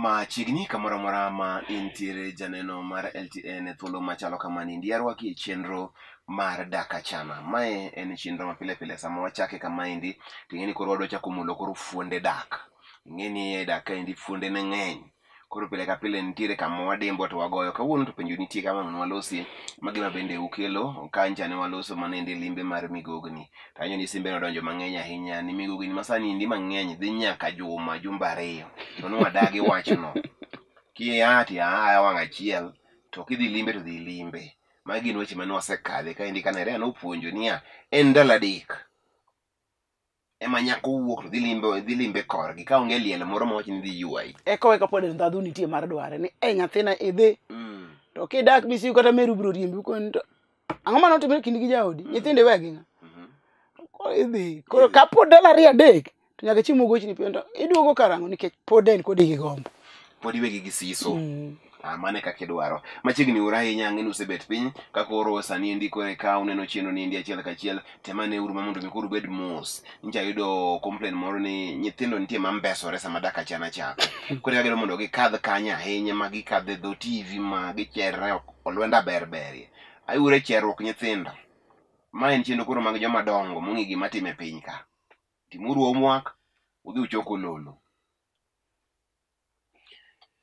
Machiegni kamoro amora ma intiere janeno mar LTN e thuolo machalo kamani ndi arwaki e chenro mar Dak Achana. Mae en chenro ma pile pile sama wachake kamaendi to ing'e ni koro wadwa chako mulo koro fuonde dak. Ing'e ni e dak kaendi fuonde ne ng'eny. Koro pile ka pile nitiere kama wadimbo to wagoyo. Kawuono to penjo nitie kama ang' walosie magi ma bende ukelo. Kancha ne waloso manende limbe mar migogni. To anyo ni simbe nodonjo mang'eny ahinya ni migogni masani endi mang'eny dhi nyaka juma jumbe ariyo. To nwadagi wachno. Kia to ia wang' achiel to kidhi limbe to dhi limbe. Magi gin weche mane wasekadhe kaendi ka Nerea nopuonjo niya en ndalo adek ema nyako wuok to dhi limbe korgi ka onge liel moro mawach ni dhi ywayi. Eka we kapod ndhadhu nitie mar dware ni e nyathina idhi. To kidak misiu kata meru biro riembi koni to ang'o mane otimore kindi gi jaodi? Nyithindo iwe gi ng'a? Koro idhi. Koro kapod ndalo ariyo adek to nyaka chieng' mogochni piny to iduogo karang'o nikech pod en kodi gi gombo. Pod iwegi gi siso. Mano e kaka idwaro. Machiegni uru ahinya ang'e ni usebet piny ka koro sani endi koro eka uneno chenro ni endi achiel kachiel temane uru ma mondo mi koro ubed mos. Nyicha ayudo complain moro ni nyithindo nitie ma mbesore sama dak achana chako. Koro eka gidwa mondo gikadh kanyo ahinya ma gikadh e dho TV ma gicherre olwenda ber berie. Ayure cherruok nyithindo. Ma en chenro koro mag joma dongo mong'e gima time e piny ka. Timuru homework, udhi uchok ololo.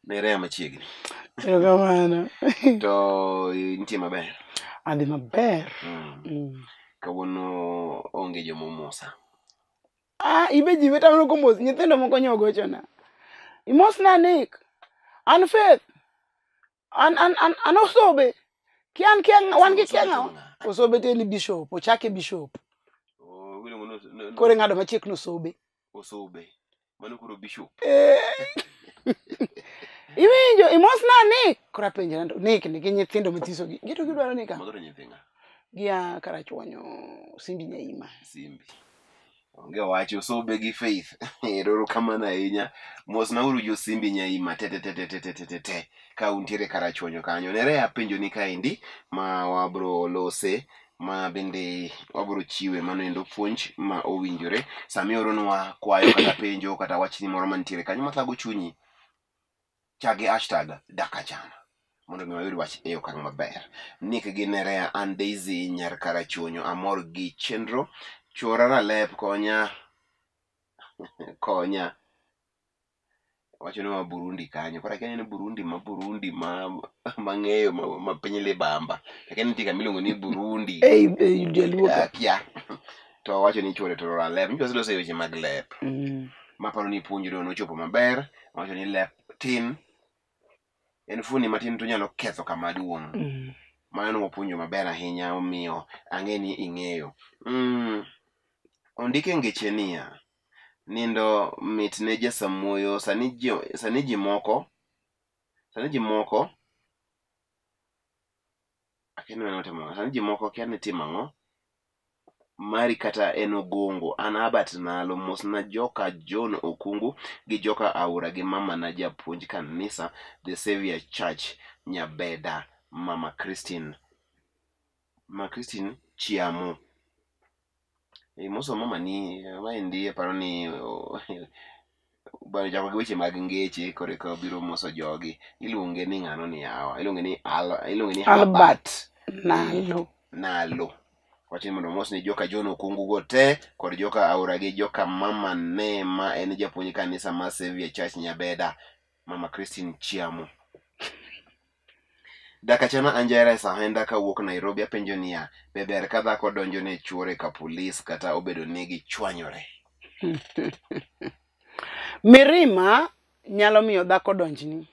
Nerea machiegni. Erokamano. To nitie maber. Adhi maber. Kawuono onge joma omosa. Ibe ji weta komos nyithindo moko nyogochona. Imosna Nick. An Faith. An Osobe. Kian kian wan gi kian. Osobe te ni bishop, ochake bishop. Koro ng'ado machiek no Osobe. Osobe. Mano koro bishop. Iwinjo imosna Nick. Koro apenjra Nick nigi nyithindo mathiso gi. Gito gidwaro ni ka. Mago to nyithinga. Gia Karachuonyo Simbi Nyaima. Simbi. Onge wach Osobe gi Faith. Erokamano ahinya. Mosnauru jo Simbi Nyaima te te te te te te te te. Ka untiere Karachuonyo kanyo. Nerea penjo ni kaendi ma wabro lose ma bende wabro chiwe mano endo puonj ma owinjore. Sami oronwa kwayo kata penjo kata wachni moro mantiere kanyo mathago chunyi. Chagi hashtag Dakachana mondo mi wayud wach e okang' maber. Nick gi Nerea an Daisy nyar Karachuonyo amor gi chenro. Chora ralep konya konya. Wacho ni wa Burundi kanyo. Koro akia ni Burundi ma Burundi ma mang'eyo ma piny libamba. Akia ni nitie kama iluongo ni Burundi. Ei jaluo ka. Akia. To wacho ni chwore to ralep. Nyiso waseloso e weche mag lep. Maparo ni puonjruok nochopo maber. Wacho ni lep tin. En fuoni matin to nyalo ketho kama duong'. Mano wapuonjo maber ahinya omiyo ang'e ni ing'eyo. Ondike ngeche niya. Nindo mit ne jasamuoyo sani ji moko sani ji moko kia ni timo ang'o mari kata en ogongo an Herbert Nalo mosna joka John Okungu gi joka Aura gi mama na japuonj kanisa The Savior Church Nyabeda Mama Christine Chiamo. Imoso mama ni maendi aparo ni bano chako gi weche mag ngeche koro eka obiro moso jogi. Iluonge ni ng'ano ni yawa? Iluonge ni Albert Nalo. Nalo. Wacho ni mondo omos ni joka John Okungu go te kod joka Aura gi joka mama ne ma en japuonj kanisa mar Savior Church Nyabeda Mama Christine Chiamo. Dakachana Anjera e Sahenda kawuok Nairobi apenjo niya be ber ka dhako donjo ne chuore ka polis kata obedo ni gichwanyore? Mirima nyalo miyo dhako donjni.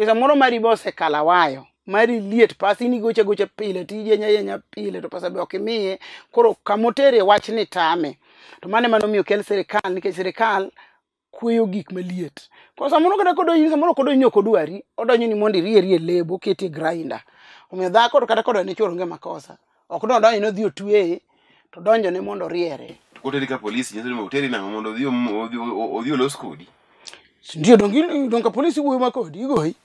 Samoro mari be osekalo wayo, mari liet pasi ni gocha gocha pile tije yenya pile to pesa be ok imiye. Koro kamotere wach ni tame. To mano ema nomiyo kel sirikal nikech sirikal kweyo gik maliet. Koro samoro kata kodonjoni samoro ok odonjni ok odwari, odonjoni mondo irieri e lebo oketi e grinder. Omiyo dhako to kata kodonjo ne chuore onge makosa. Ok nodonjo ni odhi otweye, to donjone mondo oriere. Koteri ka polisi nyiso ni oteri nang'o mondo odhi olos kodi. Ndio donge ka polisi wuoyo ma kodi igoyi.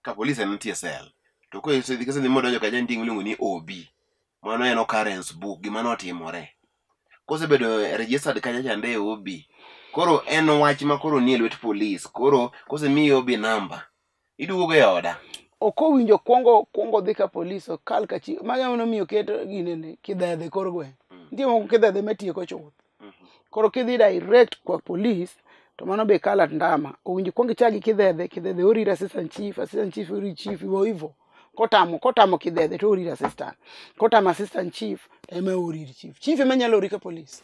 Ka polisi en nitie sel. To kosedhi modonjo kacha nitie gima iluongo ni OB. Mano en occurrence book gima notimore. Kosebedo registered kacha chande e OB. Koro en wach ma koro nie lwet polis. Koro kosemiyi OB namba, iduogo e oda. Ok owinjo kwongo dhi ka polis okal ka chi. Mago ema nomiyo ket ginene kidhedhe kor gweng'. Nitie moko kidhedhe matieko chuth. Koro kidhi direct kwa polis to mano be kala ndama. Owinjo kwongo ichak gi kidhedhe, kidhedhe ori ir assistant chief ori chief hivyo hivyo. Kotamo kidhedhe to ori ir assistant. Kotamo assistant chief ema ori ir chief. Chief ema nyalo ori ka polis.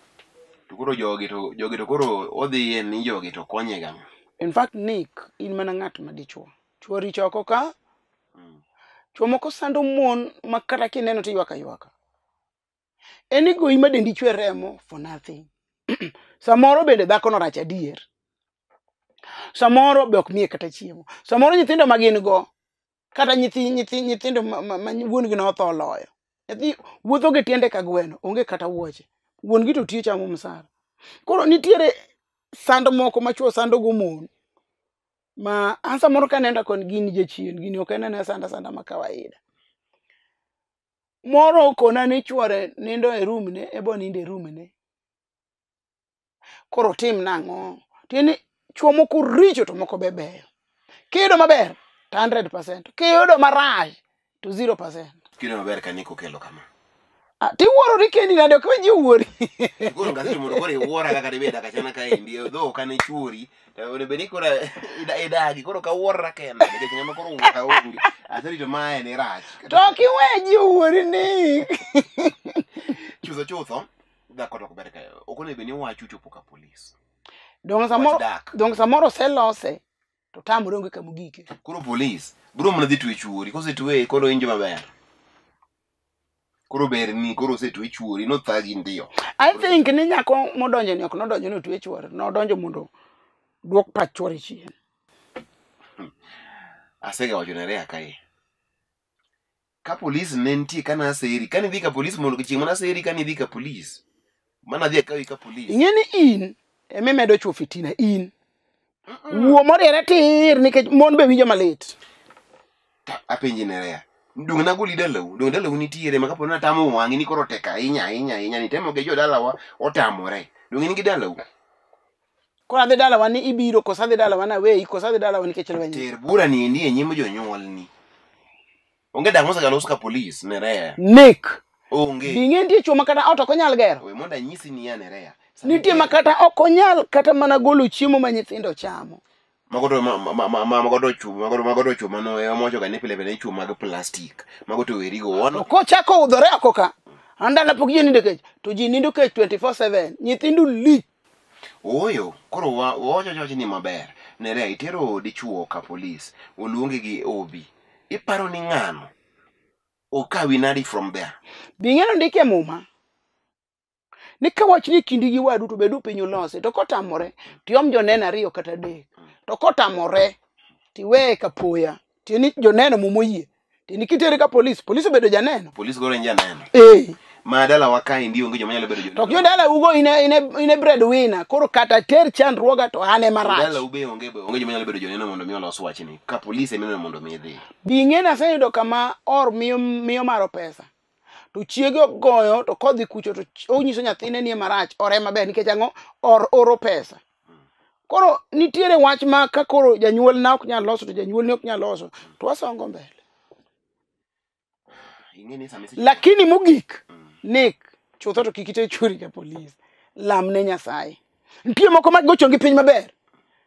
To koro jogi to koro odhiye ni jogi to konye gang'o? In fact Nick, in mana ng'at ma dichuo. Chuo richo oko ka. Chuo moko sando mon ma kata kineno to ywak aywaka. En igoyi ma dendi chwer remo for nothing. Samoro bende dhako no rach adier. Samoro be ok miye kata chiemo. Samoro nyithindo ma gin go kata nyithindo ma wuon gi notho oloyo. Nyathi wuotho gi tiende ka gweno, onge kata wuoche. Wuon gi to tiyo chamo msara. Koro nitiere sand moko ma chuo sando go mon. Ma an samoro kaneno kon gini jachien, gini ok en anena sanda ma kawaida. Moro okona ni chuore nindo e room ne, ebo nindo e room ne. Koro tim nang'o? Tiende chuo moko richo to moko be beyo. Kiyudo maber to 100%, kiyudo marach to 0%. Kiyudo maber ka Nick okelo kama. Tiwuorori kendi nade ok we ji owuori. Koro ngasi mondo koro iwuora kaka dibed akachana kaendi dho ok ane chuori to onego bed ni koro idagi koro kawuorra kenda nikech ng'ama koro wuok aonge aserito mae ni rach. To ok iwe ji owuori Nick. Chutho dhako to ok ber ka ok onego bed ni wach ochopo ka polis. Dong samoro oselose to tamore onge kama ogike. Koro polis biro mana dhi twe chuori kosetweye koro winjo maber. Koro ber ni koro osetwe chuori nothagi ndio. I think ni nyako modonjo ni ok nodonjo ni otwe chuore, nodonjo mondo duok pach chuore chien. Asega wacho ne Rea kae. Ka polis ne nitie kana aseri, kane idhi ka polis mondo chieng' mana aseri kane idhi ka polis. Mana dhi akawi ka polis. Ing'e ni in emimedo chuo fitina in. Wuo moriere tir nikech mon be winjo malit. Apenji ne Rea. Dong nagoli dalau, dong dalau nitiere ma kapo ni natamo wang'i ni koro tek ahinya ahinya ahinya ni temo gi jodalawa otamore. Dong in gi dalau. Koro adhi dalawa ni ibiro koso adhi dalawa na weyi koso adhi dalawa nikech lweny. Ter bura ni endi e nyim jonyuolni. Onge dak mosega los ka polis ne Rea. Nick. Onge. Bing'e nitie chuo ma kata ot ok onyal gero. We mondo anyisi niya ne Rea. Nitie ma kata ok onyal kata mana golo chiemo ma nyithindo chamo. Mago to chuo mano ema wacho ga ni pile pile chuo mag plastic. Mago to werigo wono. Kochako udhore oko ka. An dala pok ji nindo kech to ji nindo kech 24/7. Nyithindo lich. Ooyo, koro wawacho wach ni maber. Ne Rea itero dichuo ka polis, oluongi gi OB. Iparo ni ng'ano okawi nadi from there? Bing'eno ndike e muma. Ni ka wach ni kindi gi wadu to bedu piny ulose to kotamore tiom joneno ariyo kata adek. To kotamore tiweye kapoya. Tieni joneno mumoyie. Tieni kitere ka polis, polis obedo janeno. Polis goro en janeno. Eh. Ma dalawa kaendi onge joma nyalo bedo joneno. To jodala ugo ine breadwinner koro kata ter chandruoga to an ema rach. Dala ube onge joma nyalo bedo joneno mondo mi olos wachni. Ka polis ema ineno mondo mi idhi. Bing'e naseyudo kama or miyo maro pesa. To chiege ogoyo to kodhi kucho to onyiso nyathine ni ema rach ore maber nikech ang'o or oro pesa. Koro nitiere wach ma ka koro janyuol na ok nyal loso to janyuol ni ok nyal loso to wasongo mbele. Lakini mogik Nick chutho to kik iter chuori ka polis. Lamne Nyasaye. Nitie moko ma gocho gi piny maber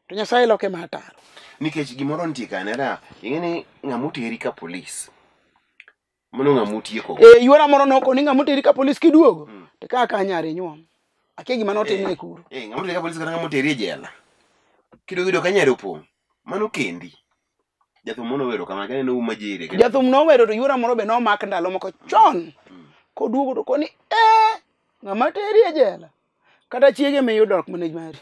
to Nyasaye loke ma ataro. Nikech gimoro nitie ka nera ing'e ni ng'ama oteri ka polis. Mano ng'ama otieko. Yuora moro noko ni ng'ama oteri ka polis kiduogo to kaka nyare nyuom. Akia gima notimne kuro. Ng'ama oteri ka polis kata ng'ama oteri e jela. Kiduogo yudo ka nyare opong'. Mano kendi. Jathum nowero kama kaneno uma jere. Jathum nowero to yuora moro be nomak ndalo moko chon. Koduogo to koni ng'ama teri e jela. Kata chiege miyudo ok mana mari.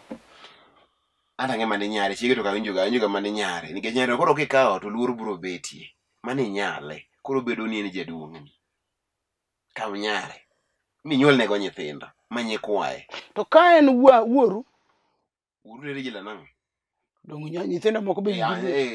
An ang'e mane nyare, chiege to kawinjo ga mane nyare. Nikech nyare koro kikawo to luor biro betie. Mane nyale, koro bedo ni en jaduong'ni. Kaw nyare. Minyuol nego nyithindo, ma nyikwaye. To ka en wuoru? Wuoru tere jela nang'o? Dong nyithindo moko be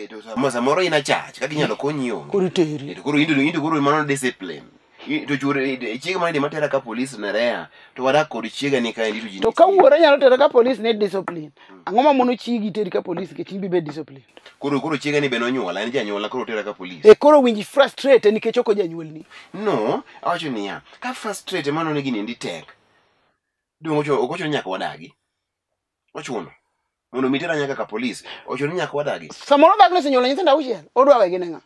To samoro in achach, kaka inyalo konyi onge. Koro iteri. To koro into koro mano discipline. To chuore chiega mane matera ka polis Nerea to wadak kod chiega ni kaendi to ji To ka wuoro nyalo tere ka polis ni discipline. Ang'o ma mono chigi teri ka polis nikech in bibed discipline. Koro chiega ni be nonyuola, en janyuola koro tera ka polis. E koro winji frustrate nikech ok ojanyuolni. No, awacho niya, ka frustrate mano ni gini endi tek. Donge ok ochuno nyaka wadagi. Ochuno. Mondo mi tera nyaka ka polis, ochuno ni nyaka wadagi. Samoro dhako nosenyuolo nyithindo auchiel, odwa wegi ne ng'a?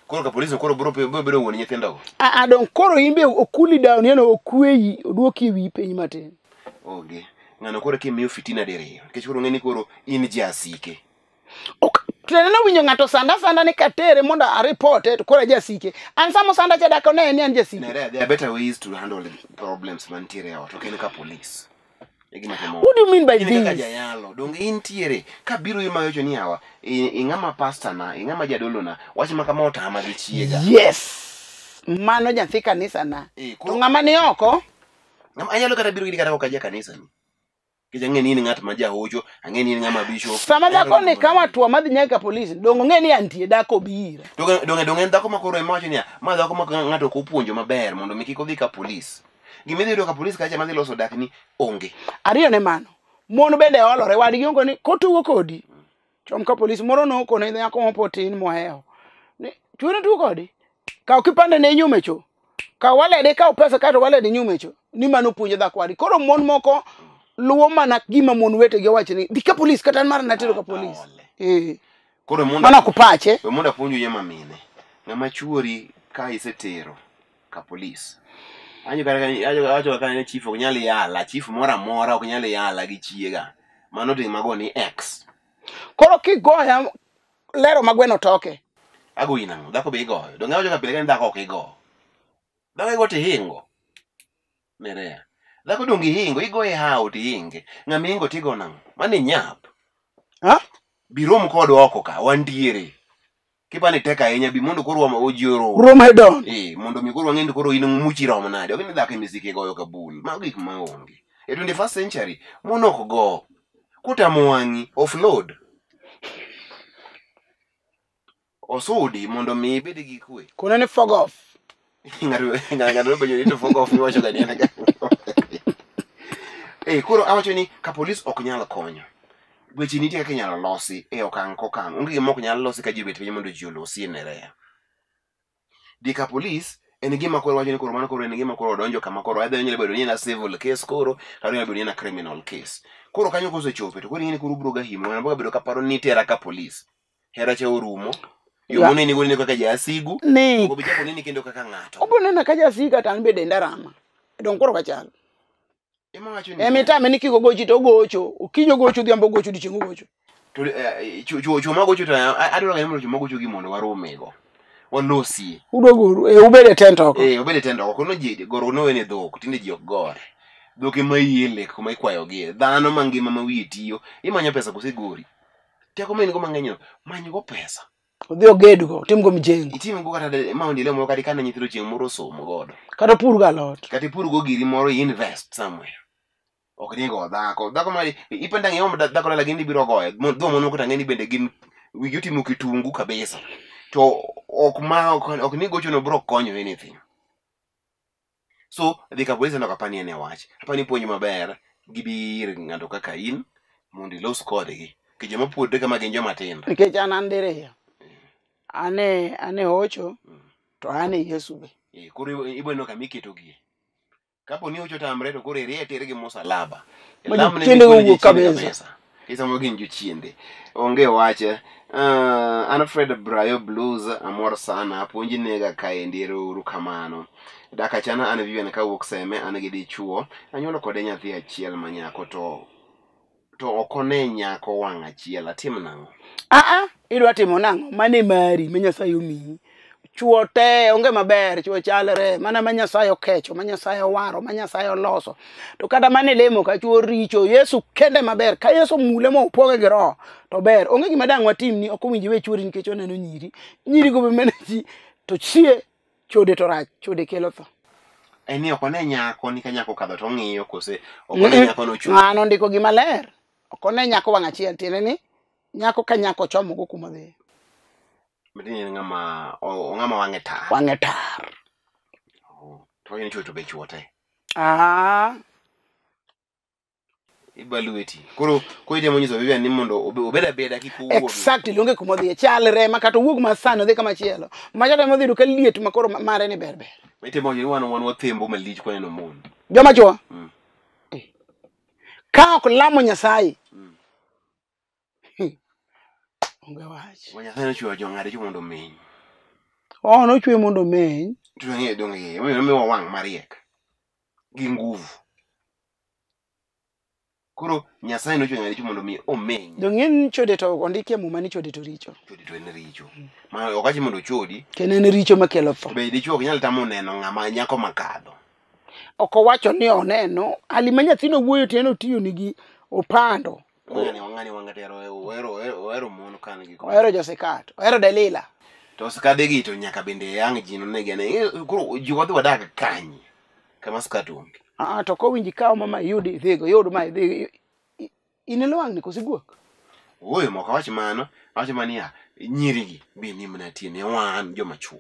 Koro ka polis no koro biro bedo wuon nyithindogo. A dong koro in be okuli down yeno okweyi, oduoki e wiyi piny matin. Onge. Ng'ano koro kimiyo fitina diriyo. Nikech koro ng'e ni koro in jasike. Ok tiende nowinjo ng'ato sanda sanda ni katere mondo aripote to koro ajasike. An sama osanda cha dak one ni an jasike. Nerea, there are better ways to handle problems mantiere e ot, ok en ka polis. E gima temo. What do you mean by In kaka this? jayalo, donge intiere ka biro ima wacho ni yawa, ing'ama pastor na, ing'ama jadolo na, wach ma kama otama gi chiega. Yes. Mano nyathi kanisa na. Koro To ng'ama ni oko? Anyalo kata biro gini kata ok aja kanisa ni. Nikech ang'e ni in ng'at ma jahocho, ang'e ni in ng'ama bishop. Sama Anyalo dhako ni biro kama mana. tuo madhi nyaka polis, donge ong'e ni antie dhako obi ira. Donge en dhako ma koro ema wacho niya, ma dhako ma ng'ato ok opuonjo maber mondo mi kik odhi ka polis. Gima idhi yudo ka polis kacha madhi loso dakni onge. Ariyo ne mano, mon bende olore wadgi ongo ni kotugo kodi. Chom ka polis moro nokone nyako moro tin mohewo. Ni chuori tugo kodi. Kaw kipande ne inyume cho. Kaw walede, kaw pesa kato walede inyume cho. Ni mano puonjo dhako wadgi. Koro mon moko luwo mana gima mon wetegi owacho ni dhi ka polis kata an mara natero ka polis. Koro mondo Mano ok pache. We mondo apuonju nyama mine. Ng'ama chuori ka isetero ka polis. Anyo kata awacho kaka ni chief ok nyal yala, chief moro amora ok nyal yala gi chiega. Mano to mago ni ex. Koro kigoya lero ma gweno toke. Agoyi nang'o? Dhako be igoyo. Donge awacho ka pile ka ni dhako ok igo. Dhako igo to ihingo. Nerea. Dhako donge ihingo, igoye hawo to ihinge. Ng'ama ihingo to igo nang'o? Mano inyap. Ha? Bi rom kodwa oko ka, wantiere. Kipani tek ahinya, bi mondo koro ji orom. Rom head on. Mondo mi koro wang'e ni koro in muchi rom nade. Ok ni dhako emisike goyo kabul. Mago gik ma onge. E 21st century, mon ok go. Kotamo wang'i, offload. Osudi mondo mi ibed gi kwe. Kone ni fog off. Ng'ato nopenjo ni to fog off iwacho ga ni en ga. Koro awacho ni ka polis ok nyal konyo. Weche nitie kaka inyalo losi e okang' kokang'. Onge gima ok nyal losi ka ji obet piny mondo ji olosi e Nerea. Dhi ka polis en gima koro wacho ni koro mano koro en gima koro odonjo kama koro either onyalo bedo ni en a civil case koro kata onyalo bedo ni en a criminal case. Koro kanyo kosechope to koro ing'e ni koro ubiro ga himo. Ng'ano biro bedo ka paro ni itera ka polis. Hera cha orumo. Yo moneni go neno kaka jasigu. Ni. Ok obi chako neni kendo kaka ng'ato. Obo nena ka jasigu kata an be denda rama. Dong koro kachal. Ema wacho ni. Emitame ni kik ogochi to ogocho. Okinyi ogocho, odhiambo ogocho, odiochieng' ogocho. To chwo magocho to adwaro ga ni mondo chwo magocho gi mondo waromego. Walosie. Udwa goru, ubed e tent oko. Ubed e tent oko. Kono ji goro nowene dhok, tinde ji ok gore. Dhok ema iele kuma ikwayogie. Dhano mangima ma wiye tiyo, imanyo pesa kose gori. Teko ma in go mang'eny no, many go pesa. Odhi ogedgo, otim go mjengo. Itim go kata ma ondile moro kata ikane nyithindo chieng' moro somo godo. Kata opur go alot. Kata ipur go giri moro invest somewhere. Ok ni go dhako. Dhako ma ipenda ng'eyo dhako dala gin ibiro goye. Dho mon moko to ang'e ni bende gin wigi otimo kitungu kabisa. To ok ma ok ni gocho no biro konyo anything. So dhi ka polisi no kapani en e wach. Apani puonj maber gibi ir ng'ato kaka in mondo ilos kodgi. Nikech joma puodre kama gin joma tindo. Nikech an diriyo. Ane hocho to ane Yesu be. Koro ibo neno kama iketogie. Kapo ni hocho tamre to koro irie tir gi musalaba. Ma Lamne ni jochiende koro owuok jochiende kabisa. kabisa. Kisamo gin jochiende. Onge wache. An Fred Brayo Blues amor sana puonji nega kaendi ero kamano. Daka chana an Vivian kawuok Seme an gi dichuo anyuolo kode nyathi achiel ma nyako to ok one nyako wang' achiel atim nang'o? Idwa timo nang'o? Mane mari ma Nyasaye omiyi. Chuo te onge maber, chuo chalre, mana ma Nyasaye okecho, ma Nyasaye owaro, ma Nyasaye oloso. To kata mane lemo ka chuo richo, Yesu kende maber. Ka Yesu mule mo opoge gi roho, to ber. Onge gima dang' watim ni ok owinjo iwe chuori nikech oneno nyiri. Nyiri go be mane ji to chie chode to rach, chode kelo tho. En ni ok one nyako ni ka nyako okadho to ong'iyo kose ok one nyako no chode. Ng'ano ondiko gima ler. Ok one nyako wang' achiel, tiende ni nyako ka nyako chomo go kuma dhiye. Matiende ni ng'ama wang'e tar. Wang'e tar. To ni chuo to be chuo te. Ah. Ibalweti. Koro koro itemo nyiso Vivian ni mondo obed abeda kik owuogi. Exactly, onge kuma odhiye. Chalre ma kata owuog ma sani odhi kama chielo. Macha temo dhi yudo ka liet ma koro mare ni ber ber. Itemo wacho ni wan wathembo malich kwaneno mon. Joma chuo? Ka ok lamo Nyasaye. Onge wach. Wa Nyasaye nochweyo jong'ade chuo mondo omeny. Oh, nochwe mondo omeny. To ng'e donge omiyo nomiwa wang' mariek. Gi nguvu. Koro Nyasaye nochweyo ng'ade chuo mondo mi omeny. Dong' ni chode to ondiki e Muma ni chode to richo. Chode to en richo. Ma ok achi mondo ochodi. Kendo en richo makelo tho. Be dichuo ok nyal tamo neno ng'ama nyako makadho. Ok owacho ni oneno. Ali ma nyathino wuoyo to en otiyo nigi opando. Ng'ani wang'atero ohero mon kan gi. Ohero josikat. Ohero Delila. To skade gi to nyaka bende yang' ji nonegi ane. Koro ji wadhi wadak kanye? Kama skat onge. Ah, to kowinji kaw mama iyud idhigo, yud ma idhigo. In e lwang'ni koso iguok? Ooyo, mok awach mano. Awacho mana niya, nyirigi be ni mana tie ne wan joma chuo.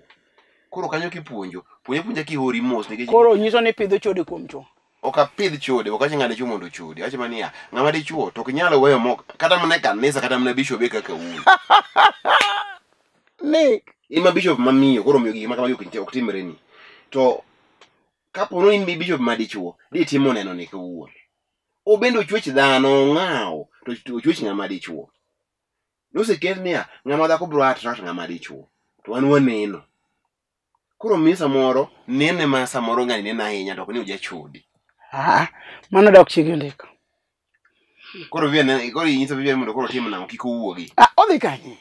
Koro kanyo kipuonjo, puonj apuonja kihori mos nikech Koro nyiso ni pidho chode kuom chuo. Ok apidh chode, ok awach ng'ado chuo mondo ochodi. Awacho mana niya, ng'ama dichuo to ok nyal weyo mok kata mana e kanisa kata mana bishop e kaka un. Nick. In ma bishop mamiyo koro omiyo gik ma kamago ok timre ni. To kapo ni in bishop ma dichuo, ditimo neno ni kawuono. Obende ochwech dhano ong'aw to ochwech ng'ama dichuo. Noseket niya, ng'ama dhako biro attract ng'ama dichuo. To wan waneno. Koro miyo samoro nene ma samoro ng'ani neno ahinya to ok ni ojachodi. Ah, mano dok chik ndiko. Koro Vivian, koro inyiso Vivian mondo koro otim nang'o kik owuogi. Ah, odhi kanye?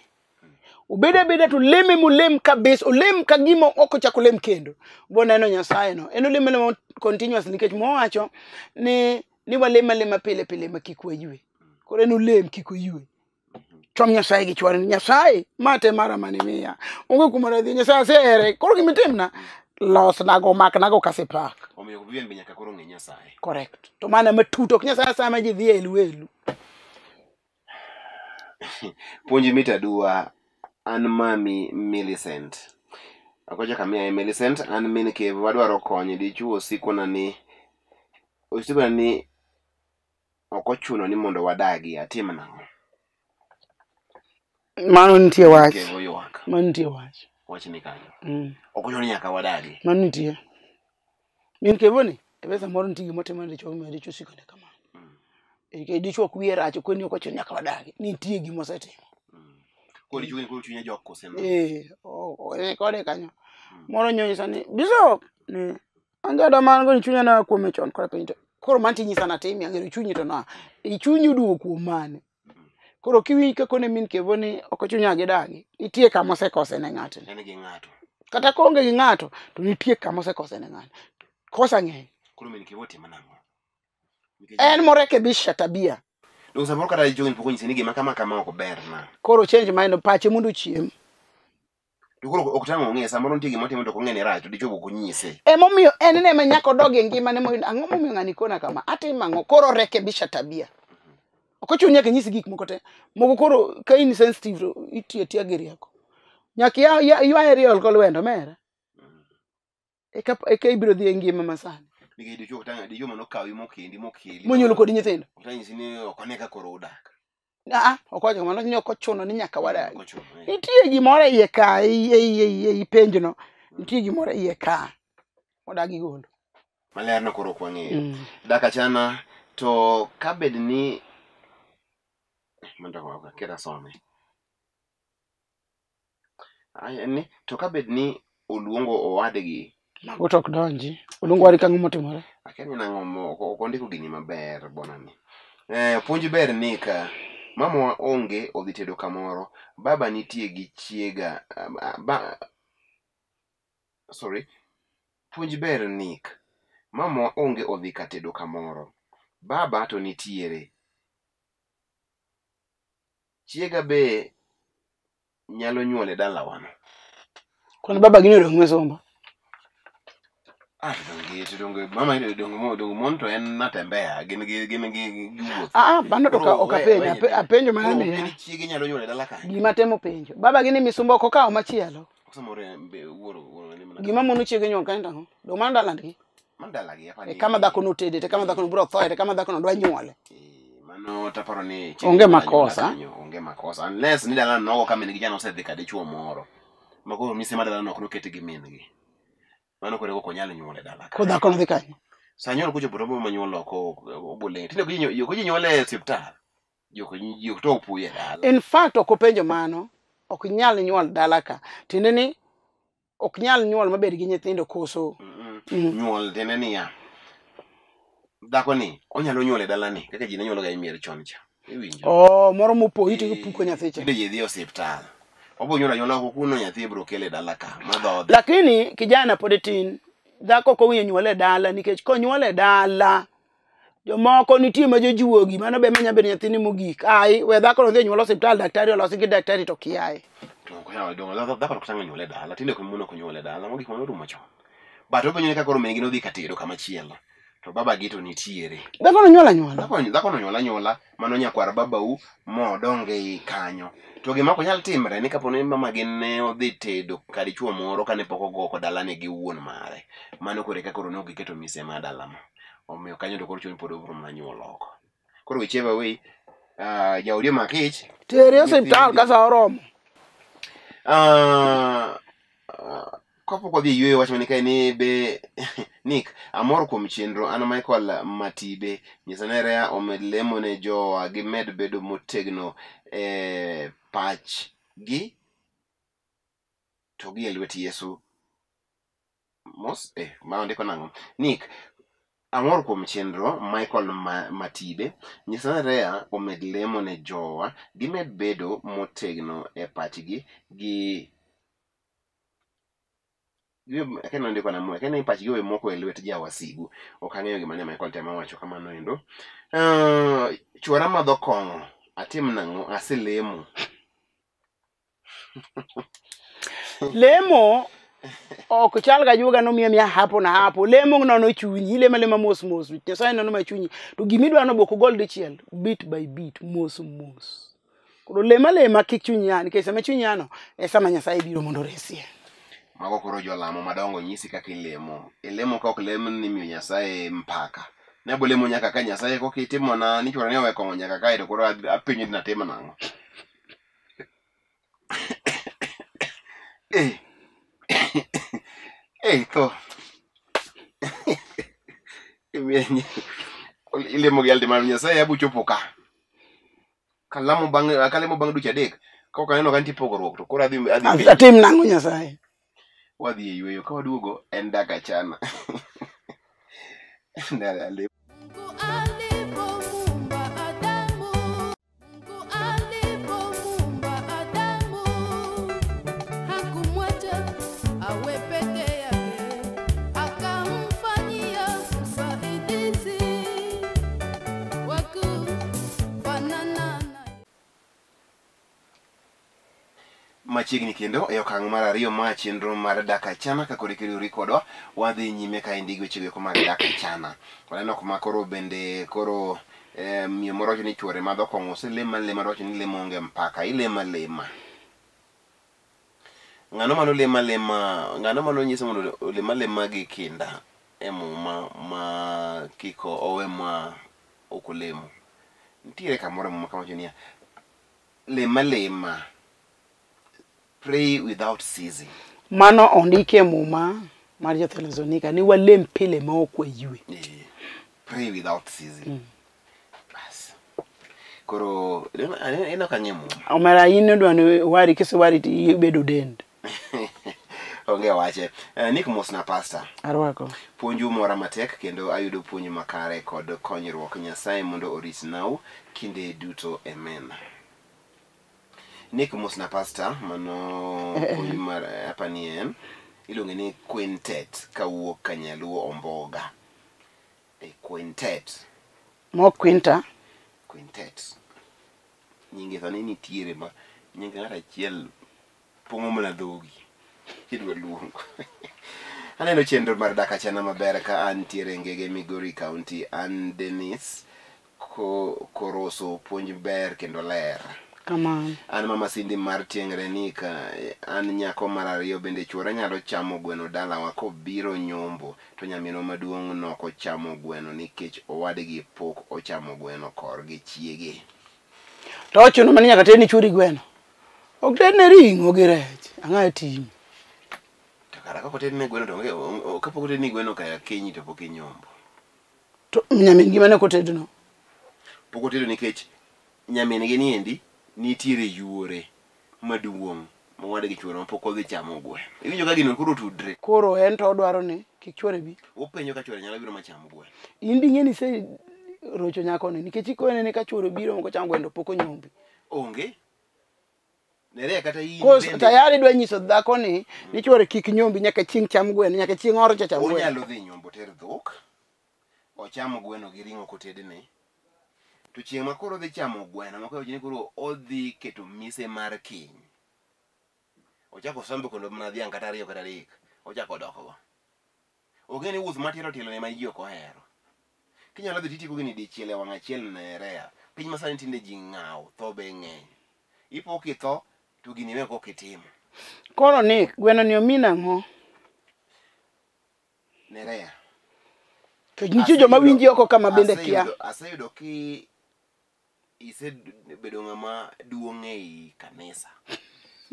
Obed abeda to leme molem kabisa, olem ka gima ok ochak olem kendo. Boneno Nyasaye no. En olem alema continuous nikech mowacho ni walem alema pile pile ma kik waywe. Koro en olem kik oywe. Chom Nyasaye gi chware ni Nyasaye ma te mara mane miya. Onge kuma radhi Nyasaye asehere. Koro gimitimna losnago maknago kasipak. Omiyo Vivian be nyaka koro ng'e Nyasaye. Correct. To mana matut ok Nyasaye asaye ma ji dhi elu elu. Puonj mit aduwa. An mami Millicent. Akocha kamiya Millicent, an min Kevo wadwaro kony. Dichuo osikona ni ok ochuno ni mondo wadagi, atim nang'o? Mano nitie wach. Kevo ywak. Mano nitie wach. Wach ni kanyo. Ok ochuno ni nyaka wadagi. Mano nitie. Min Kevo ni, e pesa moro nitie gima otimo ne dichuo miyo dichuo osikone kamano. Nikech dichuo ok wiye rach, ok ni ok ochuno nyaka wadagi. Nitie gima osetimo. Koro dichuo ni koro chunye jok kose no? Eh, kode kanyo. Moro nyonyisa ni, Bishop, ni an jada man go ni chunya na kuome chon koro penjo. Koro man tinyisa natimi ang'eyo chunyi to na. Chunyi oduogo kuom mane. Koro kiwinj ka kone min Kevo ni ok ochuno nyaka gidagi. Nitie kama osekose ne ng'ato. En gi ng'ato. Kata koonge gi ng'ato to nitie kama osekose ne ng'ato. Kosa ng'eny. Koro min Kevo timo nang'o? En morekebisha tabia. Donge samoro kata dichuo ni pok onyisi ni gima kama kama ok ber na. Koro change mind pache mondo ochiem. To koro ok tang' ong'e samoro nitie gima otimo to ok ong'e ni rach to dichuo ok onyise. Emomiyo en ne ema nyaka odog e ngimane moyudo ang'o momiyo ng'ani kona kama atimo ang'o koro rekebisha tabia. Ok ochuno nyaka inyisi gik moko te. Moko koro ka in sensitive to itiyo atiya gi rieko. Nyaka ywaye riol kolwendo omera. Eka ibiro dhi e ngima masani. Nikech dichuo ok tang' dichuo mondo okawi mokendi mokeli. Monyuolo kodi nyithindo. Ok tang' nyisi ni ok one ka koro udak. Ah, ok owacho kamano ni ok ochuno ni nyaka wadagi. Ok ochuno. Nitie gimoro e iye ka ei penjno. Nitie gimoro e iye ka. Odagi golo. Maler no koro ok wang'eyo. Dak achana to kabed ni mondo aket asome. Ni to kabed ni oluongo owadgi. Mago to ok donji. Oluongo owadgi kang'o motimore? Akia ni nang'o ok ondiko gini maber bonani. Puonj ber nika. Mamawa onge odhi tedo kamoro. Baba nitie gi chiega. Sorry. Puonj ber Nick. Mamawa onge odhi ka tedo kamoro. Baba to nitiere. Chiega be nyalo nyuol e dalawano. Kwan baba gi odong' misumba. Ah, donge mama donge mon to en natembea gin gi wuoth. Ah, mano to ok apenjo, apenjo mana ni. Chiege nyalo nyuol e dala kanyo. Gima temo penjo. Baba gi ni misumba ok okawo machielo. Kosamoro be wuoro wuoro ni mana Gima mono chiege nyuol kanyo tang'o? Dong mano dalandgi. Mano dalagi apani. E kama dhako notede, te kama dhako no biro thoe, te kama dhako no dwa nyuole. Mano taparo ni Onge makosa. Onge makosa. Unless ni dalano nogo ka min gi jana osedhi ka dichuo moro. Ma koro mise ma dalano ok noket gi min gi. Mano koro ok onyal nyuol e dala ka. Ko dhako nodhi kanyo. Sa nyuol kochopo to obo manyuol oko obo leng'. Tinde ok ji nyuol e osiptal. Ji ok to puye dala. In fact ok openjo mano, ok nyal nyuol dala ka. Tiende ni ok nyal nyuol mabed gi nyithindo koso. Nyuol tiende niya. Dhako ni onyalo nyuol e dalani kaka ji ne nyuolo ga e mier chon cha. Iwinjo? Oh, moro mopoyi to ipuko nyathi cha. Tinde ji dhi e osiptal. Obo nyuolo anyuola oko kuno nyathi ibiro kele dala ka madhodhe. Lakini kijana pod tin. Dhako ok owinjo nyuol e dala nikech konyuol e dala jomoko nitie ma jojuogi mano be manya bedo nyathini mogik. Ai, we dhako no dhi nyuol osiptal daktari olosi gi daktari to kiaye. To ok onyal dongo dhako ok tang' nyuol e dala. Tinde ok mon ok nyuol e dala. Mogik mano orumo chon. But openjo ni ka koro min gi nodhi ka tedo kama chielo. To baba gi to nitiere. Dhako no nyuol anyuola. Dhako no nyuol anyuola mano nyakwar babau modonge ei kanyo. To gima ok nyal timre ni kapo ni mama gi ne odhi tedo ka dichuo moro kane pok ogo oko dalane gi wuon mare. Mano koro eka koro ne ok giketo mise mar dalano. Omiyo kanyo to koro chuny pod obiro mana nyuol oko. Koro whichever way, jaodi omak ich. Tere osiptal ka sa oromo. Kapok wadhi e yueyo wach mane kae ni be Nick, amor kuom chenro. An Michael Matibe. Nyisa ne Rea omed lemo ne jowa gimed bedo motegno e pachgi to gi e lwet Yesu. Mos, ma ondiko nang'o? Nick, amor kuom chenro. Michael Matibe. Nyisa ne Rea omed lemo ne jowa gimed bedo motegno e pachgi gi Kendo ndiko na mwe, kendo pachgi owe moko e lwet jawasigu. Ok ang'eyo gima ne Michael temo wacho kamano endo. Chuora madho kong'o, atim nang'o? Aselemo. Lemo ok chal ga juoga nomiya miya hapo na hapo. Lemo nono chunyi, ilemo alema mos mos. Nyasaye nono ma chunyi. To gimidwaro no bok ogol dichiel, bit by bit, mos mos. Koro lema lema kik chunyi ya, nikech sama chunyi ya no, e sama Nyasaye biro mondo oresie. Mago koro jolamo madongo nyisi kaka ilemo. Ilemo ka ok lem ni miyo Nyasaye mpaka. Nabo lemo nyaka ka Nyasaye kok itimona ni chuora ni owe kong'o nyaka kae to koro apenjo ni natimo nang'o. Tho. Ilemo gi alde mar Nyasaye abu chopo ka. Kalamo bang' kalemo bang' dweche adek. Ka ok aneno ka nitie pogruok to koro adhi penjo. Atim nang'o Nyasaye? Wadhi e yueyo ka waduogo en dak achana. Machiegni kendo e okang' mar ariyo ma chenro mar dak achana ka koro ikiriwori kodwa wadhi nyime ka endi gi weche go mag dak achana. Waneno kuma koro bende koro miyo moro wacho ni chuore madho kong'o oselemo alema to wacho ni lemo onge mpaka, ilemo alema. Ng'ano mano lemo alema, ng'ano mano nyiso mondo olem alema gi kinda e muma ma kik owe ma ok olemo. Nitiere kamoro e muma kawacho niya, lem alema. Pray without ceasing. Mano ondiki e muma mar jo-Thesalonika ni walem pile ma ok wayue. Pray without ceasing. Bas. Koro ineno ka ang'e muma. Omera in idwa ni wari kisewari to ibedo dend. Onge wache. Nick mosna pastor. Arwako. Puonju mora matek kendo ayudo puonj makare kod konyruok. Nyasaye mondo oritnau kinde duto. Amen. Nick mosna pastor mano puonj mar apani en iluonge ni quintet kawuok Kanyaluo Omboga. Quintet. Mo quinta. Quintet. Nyinge sani nitiere ma nying ng'ato achiel pong'o mana dhogi. Idwa luongo. Aneno chenro mar dak achana maber ka antiere Ngege Migori County. An Dennis Koroso puonj ber kendo ler. Kamano. An mama Cindy mar tieng're ni ka an nyako mar ariyo bende chuora nyalo chamo gweno dalawa kobiro nyombo to nyaminwa maduong' nokochamo gweno nikech owadgi pok ochamo gweno korgi chiege. To ochuno mana nyaka tedni chuori gweno. Ok tedne ring'o gi rech. Ang'o e timi? To kara kapok otedne gweno to onge kapok otedni gweno kaya kinyi to pok inyombo. To nyamin gi mane ok otedno. Pok otedo nikech nyamin gi niendi nitiere yuore maduong' ma owadgi chuore ma pok odhi chamo gweno. Iwinjo ka gino koro otudre. Koro en to odwaro ni kik chuore bi. Openjo ka chuore nyalo biro macham gweno. In ding'e ni ise rocho nyakoni nikech ikone ni ka chuore obiro mok ochamo gweno to pok onyombi. Onge. Nerea kata in Kos bende tayari dwa nyiso dhakoni ni chuore kik nyombi nyaka chieng' cham gweno nyaka chieng' oro cha cham gweno. Onyalo dhi nyombo ter dhok, ocham gweno gi ring'o kotedne. To chieng' ma koro odhi chamo gweno ma koro ni koro odhi keto mise mar keny. Ochako osombe kondo mana dhiang' kata ariyo kata adek, ochako odok go. Ong'e ni wuoth matielo tielo ema ji ok ohero. Kinyalo dhi titieko gini dichiel e wang' achiel Nerea. Piny masani tinde ji ng'aw, tho be ng'eny. Ipo kitho to gini iwe kok itimo. Koro Nick, gweno ni omi nang'o? Nerea. To nitie joma winji oko kama bende kia. Aseyudo ki isebedo ng'ama duong' ei kanisa.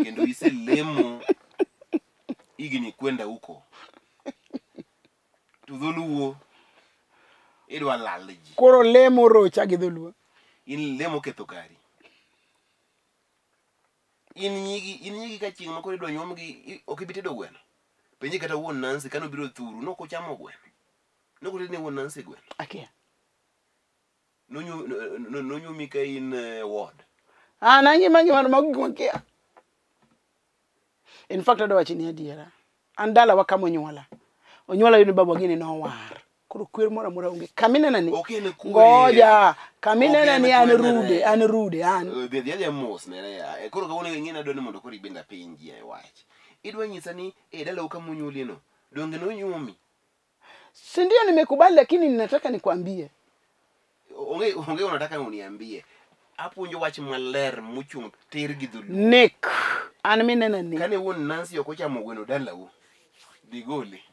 Kendo iselemo higni kwenda huko. To dholuo idwa lal ji. Koro lemo rocha gi dholuo. In lemo ketho kari. In nyigi ka chieng' ma koro idwa nyuomgi ok ibi tedo gweno. Penje kata wuon Nancy kane obiro thuru nok ochamo gweno. Nok otedne wuon Nancy gweno. Akia. Nonyuomi ka in ward. An angima ngima mago gik makia. In fact adwa wachoni adiera. An dalawa kama onyuola. Onyuola yudo babwa gini nowar. Koro kwer moro amora onge. Kaminena ni. Ok en kwer. Ngoja. Kaminena Ok ni en an kwer, rude, Nerea. an rude an. Dhi adhiya mos Nerea. Koro kawuono ing'e ni adwa ni mondo koro ibend apenji e wach. Idwa nyisa ni e dalau kama onyuolie no, donge nonyuomi? Si ndio nimekubali lakini ninataka nikwambie. Onge onge unataka uniambie. Apuonjo wach maler mochung' tir gi dholuo. Nick, an minena ni. Kane wuon Nancy ok ochamo gweno dalau, dhi gole.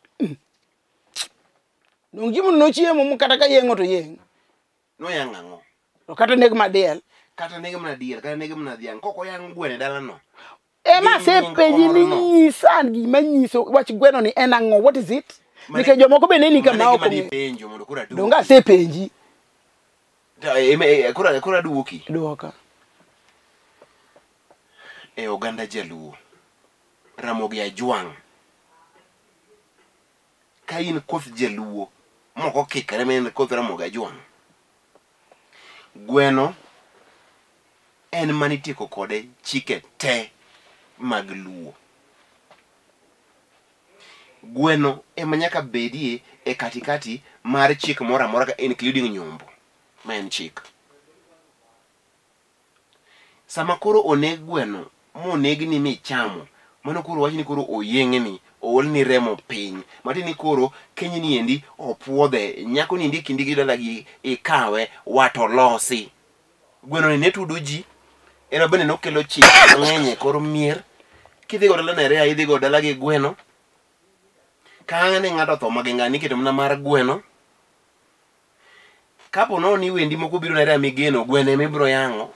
Dong chiemo nochiemo mo kata ka yeng'o to yeng'. Noyang' ang'o? To kata neg madiel. Kata neg mana diel, kata neg mana dhiang'. Kok oyang' gweno e dalano. Ema Gi nying asepenji ni orno. nyisa gima nyiso wach gweno ni en ang'o? What is it? Mane- Nikech jomoko be neni kama Mano e ok gima ong'eyo. dipenjo mondo koro aduoki. Donge asepenji? To, koro aduoki. Duoka. E oganda jaluo, Ramogi Ajwang', ka in koth jaluo mok okikore ma en koth Ramogi Ajwang', gweno en manitieko kode chike te mag luo. Gweno ema nyaka bedie e katikati mar chik moro amora including nyombo, ma en chik. Sama koro oneg gweno monegni michamo, mano koro wach ni koro oyeng'ni, oolni remo piny. Matiende ni koro keny ni endi opuodhe, nyako ni endi kindi gi dalagi ikawe, wat olosi. Gweno ni ne tudo ji, en bende nokelo chik mang'eny e kor mier. Kidhi go dala Nerea, idhi go dala gi gweno. Ka ne ng'ato otho maginga niketo mana mar gweno. Kapo nono ni wendi moko biro Nerea migeno, gweno ema ibiro yang'o.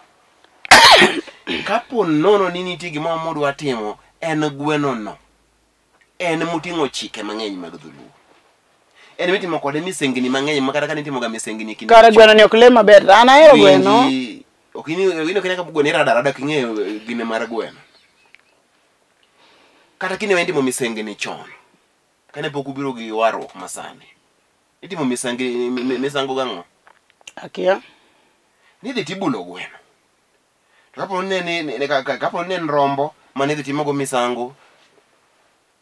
Kapo nono ni nitie gimoro modwa timo, en gweno no. En moting'o chike mang'eny mag dholuo. En mitimo kode misengni mang'eny ma kata ka nitimoga misengni e kinde Kare gweno ni ok le maber. An ahero gweno. Winji, ok in ok ineno ka gweno irado arada ok ing'eyo gine mar gweno. Kata kinde ma itimo misengni chon, kane pok ubiro gi warruok masani, itimo misangi, misango gang'o? Akia. Nidhi tibulo gweno. To kapo ni ne kapo ni en rombo mane idhi timogo misango,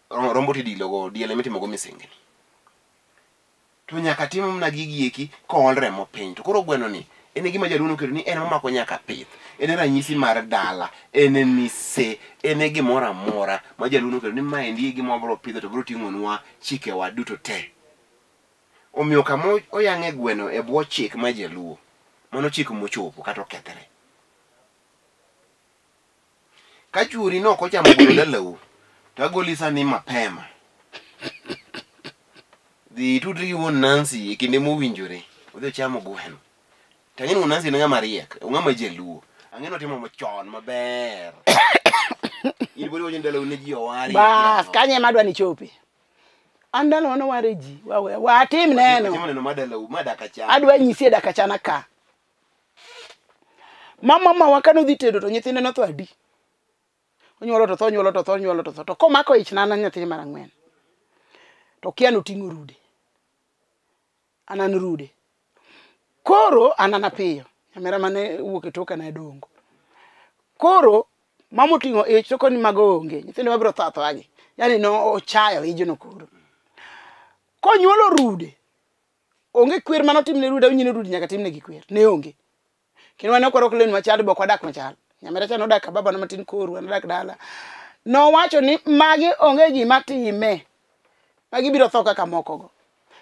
rombo tidilo go, diel ema itimogo misengni. To nyaka tim mana gigi eki kool remo piny. To koro gweno ni en e gima jaluo noketo ni en momako nyaka pith. En e ranyisi mar dala, en e mise, en e gimoro amora ma jaluo noketo ni maendi e gima wabiro pidho to biro ting'onwa chikewa duto te. Omiyo kama oyang'e gweno e bwo chik ma jaluo, mano chik mochopo kata okethre. Ka chuori no ok ochamo gweno dalau, to agoli sani mapema. Dhi itudri gi wuon Nancy e kinde mowinjore, odhi ocham gweno. To ang'e ni wuon Nancy en ng'ama riek, ng'ama jaluo. Ang'e ni otimo chon maber. In pod iwacho ni dalau ne ji owari. Bas, kanye ema adwa ni chope. An dalawa noware ji, watim neno. Watimo neno ma dalau, ma daka chana. Adwa nyisi e daka chana ka. Mama mawa kane odhi tedo to nyithinde notho adi? Onyuolo to tho, onyuolo to tho, onyuolo to tho. To komako ich na an nyathi mar ang'wen. To kia noting'o rude. An an rude. Koro an an apiyo. Nyamera mane wuok e toka ne dongo. Koro mama oting'o ich to koni mago onge. Nyithindo mabiro tho athoa gi. Yani no ochayo ijno koro. Konyuolo rude, onge kwer mane otimne rude, awinjo ni rude nyaka timne gi kwer. Ne onge. Kendo wan ok warwak lewni machal be ok wadak machal. Nyamera cha nodak ka babana matin koru, an adak dala. Nowacho ni magi onge gima time. Magi biro tho kaka mokogo.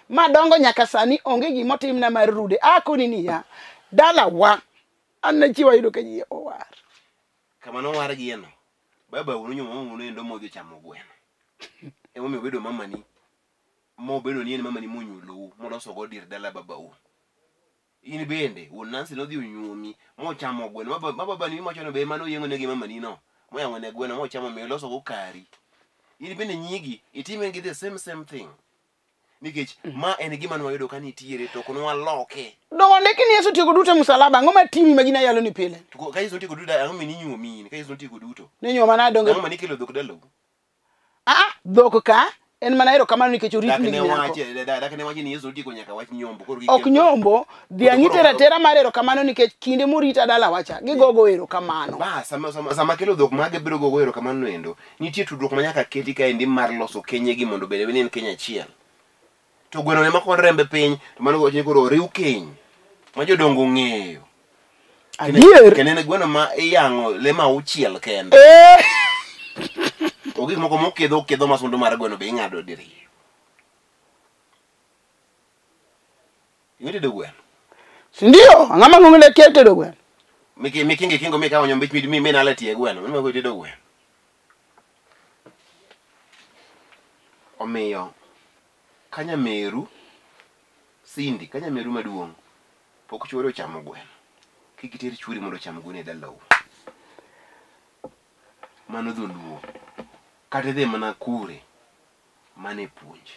Ma dongo nyaka sani onge gima otimna mar rude. Akoni niya, dalawa, an ne chiwo ayudo ka ji owar. Kama nowar gieno, baba wuon mama wuon endo modhi chamo gweno. Emomiyo obedo mamani, mobedo ni en mamani monyuolou, moloso go dir dala babau. In bende, wuon Nancy nodhi onyuomi, mochamo gweno, ma babani miwacho be ema noyeng'o ne gi mamani no, moyang'o ne gweno mochamo mi oloso go kari. In bende nyigi, itime gi the same thing. Nikech ma en gima nwayudo ka nitiere to ok nwaloke. Dongo ndiki ni Yesu otieko duto e musalaba, ang'o matimi ma gina yalo ni pile? To ka Yesu notieko duto, ang'o mininyuomi in? Ka Yesu notieko duto. Ninyuoma nade donge? Ang'o manikelo dhok dalau? Ah, dhok ka en mana erokamano nikech orit Dak ni ne gi nyako. wache, dak ne wache ni Yesu notieko nyaka wach nyombo. Koro Ok gikel- nyombo, dhiang' Koro- itero atera mar erokamano nikech kinde morita dalawa cha, gigogo erokamano. Ba, sama kelo dhok mage biro gogo erokamano endo, nitie tudruok ma nyaka keti kaendi mar loso kenyegi mondo obed ni en keny achiel. To gweno ne mako rembe piny, to mano wacho ni koro oriw keny ma jodongo ong'eyo. Adier. Kendo en gweno ma iyang'o le ma auchiel kende. Eh! To gik moko mokidho okidho masundo mar gweno be ing'ado diriyo. Ing'e tedo gweno? Si ndio? Ang'ama ng'onge ne kia tedo gweno? Mikingo ikingo mikawo nyombich mi minalo e tie gweno, mano mago tedo gweno. Omiyo ka nyameru Cindy, ka nyameru maduong' pok chuore ochamo gweno, kik iter chuori mondo ocham gweno e dalau. Mano dholuo. Kata idhi mana kure, mano e puonj.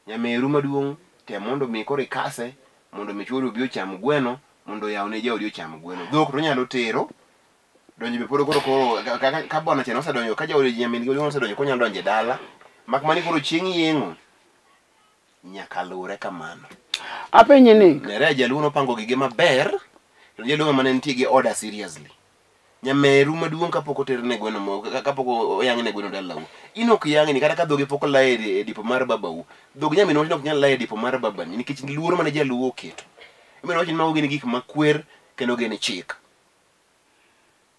Nyameru maduong' tem mondo mi koro ikase mondo mi chuori obi ocham gweno mondo oyawne jaodi ocham gweno. Dhok to onyalo tero, donjo be pod koro ka bwana cha nosedonjo, ka jaode nyamin gi maduong' nosedonjo konyalo donjo e dala. Mak mana ni koro chieng' yeng'o nyaka luwre kamano. Apenje ni, Nerea jaluo nopango gige maber, to jaluo ng'ama ne nitie gi order seriously. Nyameru maduong' kapok oterne gweno kapok oyang'ne gweno dalau. In ok yang'ni kata ka dhoge pok olaye e dipo mar babau. Dhog nyaminwa ok nyal laye e dipo mar babani nikech luoro mane jaluo oketo. Emomiyo wacho ni mago gin gik makwer kendo gin chik.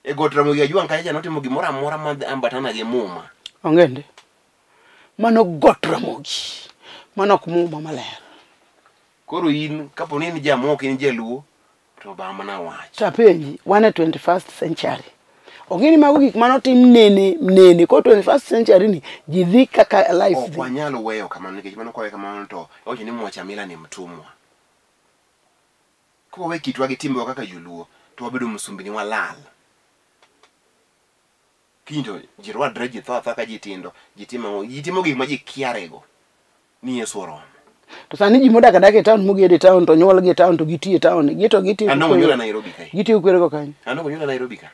E got Ramogi Ajwang' kacha cha notimo gimoro amora ma ambatana gi muma. Onge ndi. Mano got Ramogi. Mano ok muma maler. Koro in kapo ni in jamuo ok in jaluo to ba mana wach. To apenji, wan e 21st century. Ong'e ni mago gik manotim nene, koro 21st century ni ji dhi kaka life Ok dhi. wanyal weyo kamano nikech mano kwawe kamano to wacho ni mwacha mila ni mtumwa. Kwawe kitwa gi timbewa kaka joluo to wabedo msumbini walal. Kiny to ji rwadre ji tho athoa ka ji tindo, ji timo ang'o? Ji timo gik ma ji kiarego ni Yesu oromo. To sani ji modak adaka e town mogedo e town to nyuolgi e town to giti e town. Gi to gitiyo An onyuola Nairobi kae. Gitiyo kwerego kanyo. An ok onyuola Nairobi ka.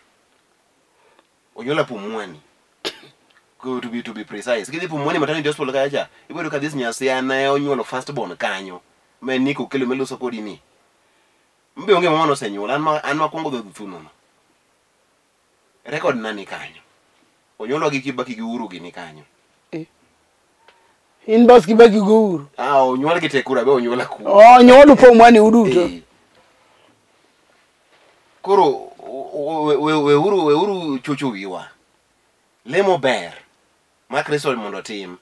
Onyuola Pumwani. Go to be precise. Kidhi Pumwani Maternity Hospital kacha cha, ibiro ka this Nyasiana onyuolo first born kanyo. Ma en Nico Okelo miloso kodi ni. Mbe onge mama nosenyuol, an ma kuongo dhodho thuno no. Record na ni kanyo. Onyuolwa gi Kibaki gi Uhuru gi ni kanyo. In bas Kibaki go Uhuru. Ah, onyuol gi Tekura be onyuola kuro. Oh, nyuolu Pumwani uduto. Eh. Koro weuru chocho wiwa. Lemo ber ma Kristo mondo otim.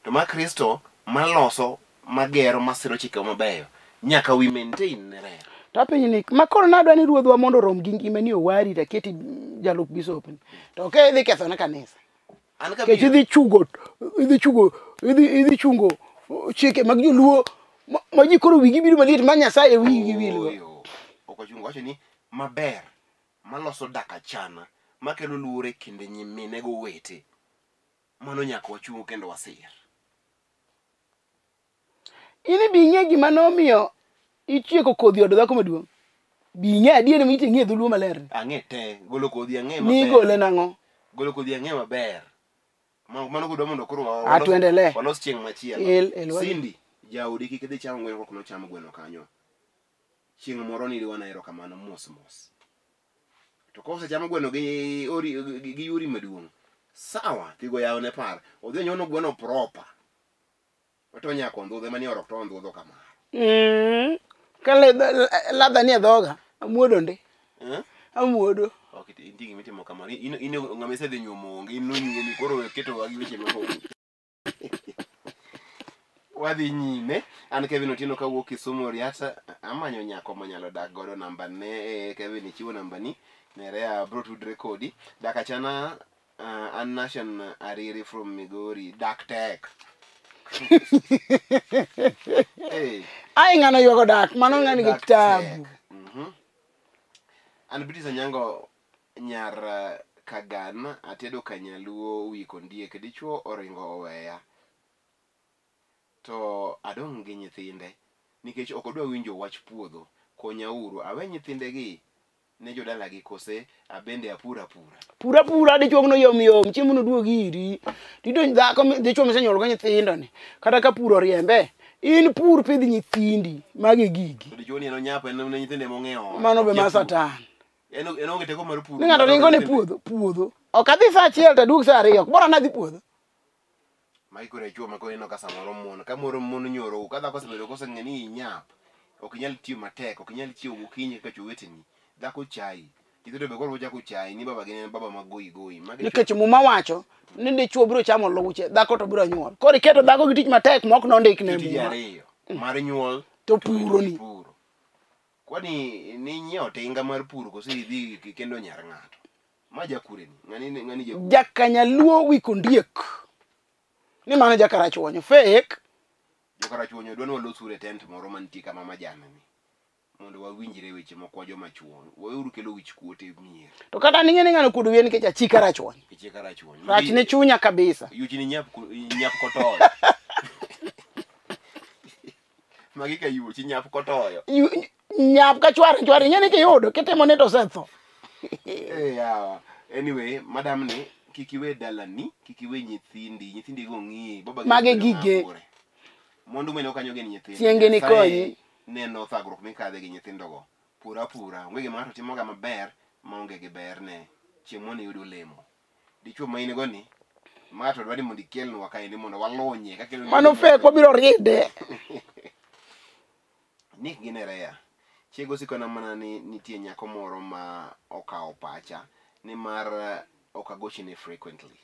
To ma Kristo maloso, magero, masiro chike mabeyo. Nyaka we maintain ne ler. To apenji ni ma koro nadwa ni ruodhwa mondo orom gi ngimani owari to aketi jalup bishop ni. To ka idhi ketho ne kanisa. An ka Nikech idhi chungo idhi chungo idhi idhi chungo chike mag joluo ma ji koro wigi biro maliet ma Nyasaye wigi wilgo. Ooyo. Ok ochungo wacho ni maber maloso dak achana makelo luor e kind nyimine gowete. Mano nyaka wachung kendo wasir. In bi ing'e gima nomiyo itieko kodhi od dhako maduong'. Bi ing'e adier mi ing'e dholuo maler. Ang'e te golo kodhi ang'e Ni maber. igole nang'o? Golo kodhi ang'e maber. Mano kudwa mondo koro Ah, tuendelee. walos chieng' machielo. El, el, wadhi. Cindy, jaodi kik idhi cham gweno kok nocham gweno kanyo. Chieng' moro niriwana erokamano mos mos. To kosecham gweno gi ori gi yuri maduong', sawa thigo yawne par. Odhi onyono gweno proper. To nyaka ondhudhe manie orok to ondhudho kamano. Ka ladha nie dhoga, amuodo ndi. Eh? Amuodo. Ok nitie gima itimo kamano. In ng'ama isedhi nyuomo onge, in nonyuomi koro we ketowa gi weche moko. Wadhi nyime. An Kevin Otieno kawuok Kisumu Riata, amanyo nyako manyalo dak godo namba ne Kevin ichiwo namba ni. Nerea bro tudre kodi. Dak achana an Nation Ariri from Migori. Dak tek. Hey. Ai ng'ano ywago dak, mano ng'ani gi Dak tabu. tek. An British Anyango nyar Kagan atedo kanyaluo wi kondiek dichuo oringo oweya to adong' gi nyithinde nikech ok odwa winjo wach puodho konyauru awe nyithindegi ne jodalagi kose abende apur apura Pura pura dichuo no yom yom, chiemo no duog iri. Tidonj dhako dichuo misenyuolo go nyithindo ni. Kata ka pur oriembe, in pur pidh nyithindi, magi gigi. to dichuo ni en onyap en ne nyithinde mong'eyo Mano be ma satan. en onge teko mar puro Ni ng'ato ringo ne puodho, puodho. Ok adhi saa achiel to aduog saa ariyo, ok bora nadhi puodho. Magi koro e chuo ma koro ineno ka samoro mon ka moro mon nyoro ka dhako osebedo koseng'e ni inyap ok inyal tiyo matek ok inyal chiewo gokinyi kaka chuo weteni dhako chayi nyithindo be koro chako chayi ni baba gin en baba ma goyi goyi magi Nikech muma wacho ni dichuo biro chamo luche, dhako to biro nyuol. Koro iketo dhako gi tich matek ma ok nondik ne tije muma. ariyo mar nyuol To puro ni. puro kwani ni nyiewo tinga mar puro kose idhi kendo nyar ng'ato ma jakureni ng'ani ng'ani jakure Jakanyaluo wi kondiek. Ni mano jakarachuonyo. Fake. jokarachuonyo dwa ni walos ure tent moro mantie kama majan ni mondo wawinjre weche moko wa joma chuo weuru kelo wich kuot e mier To kata ning'e ni ng'ano kuodo wiye nikech achika rachuonyo. ichie karachuonyo Rach ne chunya kabisa. yuchi ni nyap nyap kotoyo magi ka yuchi nyap kotoyo Nyap ka chware chware ing'e ni kiyudo kitimo ni to osetho. Eh, yawa anyway madam ni kik iwe dalani kik iwe nyithindi nyithindi go ng'iyi baba gi Mage obedo gige. ng'ama kure. mwandu meno kanyo gin nyithindo Chienge ni Nyasaye konyi. neno thagruok mikadhe gi nyithindogo pur apura onge gima ng'ato timoga maber maonge gi berne chieng' moro niyud olemo dichuo ma in go ni ma to dwa ni mondo ikelnwa kaendi mondo walunye kakelo Mano fake wabiro ride. Nick gi Nerea chiego osikona mana ni nitie nyako moro ma okawo pacha nimar ok agochne frequently